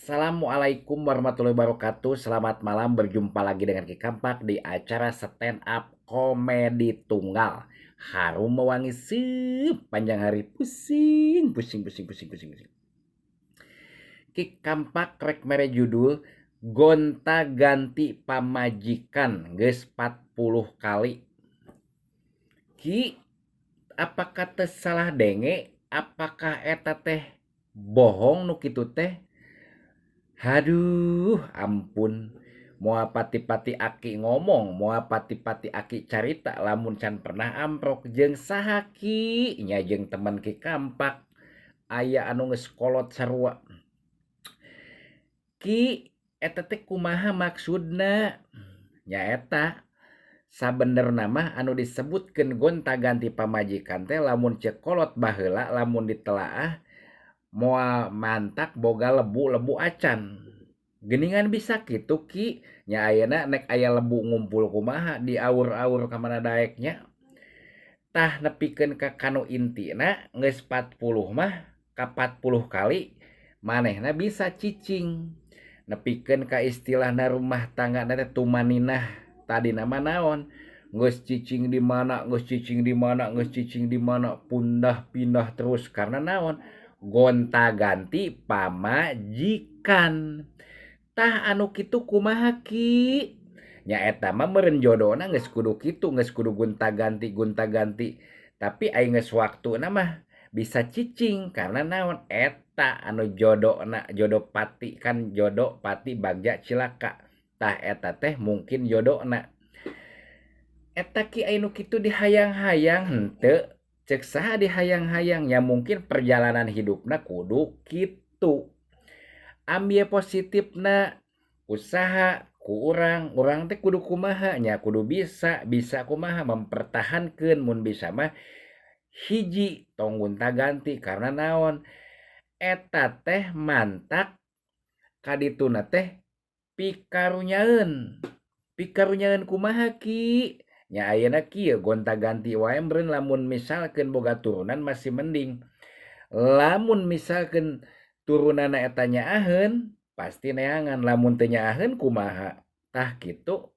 Assalamualaikum warahmatullahi wabarakatuh. Selamat malam, berjumpa lagi dengan Ki Kampak di acara stand up komedi tunggal. Harum mewangi sepanjang hari, pusing, pusing, pusing, pusing, pusing, pusing. Ki Kampak rek mere judul gonta ganti pamajikan geus 40 kali. Ki, apakah teh salah denge? Apakah eta teh bohong nu kitu teh? Haduh, ampun. Moal pati-pati aki ngomong, moal pati-pati aki carita lamun can pernah amprok jeung saha ki? Nya jeung teman Ki Kampak. Aya anu geus kolot sarua. Ki, eta teh kumaha maksudna? Nya eta sabenerna mah anu disebutkeun gonta-ganti pamajikan teh lamun ceuk kolot baheula lamun ditelaah moal mantak boga lebu-lebu acan. Geuningan bisa kitu Ki, nya ayeuna nek aya lebu ngumpul kumaha diaur-aur ka mana daek nya. Tah nepikeun ka kanu intina geus 40 mah ka 40 kali manehna bisa cicing. Nepikeun ka istilahna rumah tangga na teh tumaninah tadina mah naon? Geus cicing di mana, geus cicing di mana, geus cicing di mana, pundah pindah terus karena naon? Gonta-ganti pamajikan. Tah anu kitu kumaha Ki? Nya eta mah meureun jodona geus kudu kitu, geus kudu gonta-ganti gonta-ganti. Tapi ai geus waktuna mah bisa cicing karena naon? Eta anu jodona, jodoh pati kan jodoh pati bagja cilaka. Tah eta teh mungkin jodona. Eta Ki anu kitu dihayang-hayang henteu? Cek saha dihayang-hayang? Ya mungkin perjalanan hidupna kudu kitu. Ambil positifna usaha ku urang, urang teh kudu kumaha nya kudu bisa, bisa kumaha mempertahankeun mun bisa mah hiji tong gonta-ganti karena naon? Eta teh mantak kadituna teh pikarunyaeun. Pikarunyaeun kumaha Ki? Nya ayeuna kieu gonta-ganti wae meureun lamun misalkeun boga turunan masih mending. Lamun misalkeun turunanna eta nyaaheun pasti neangan, lamun teu nyaaheun kumaha? Tah kitu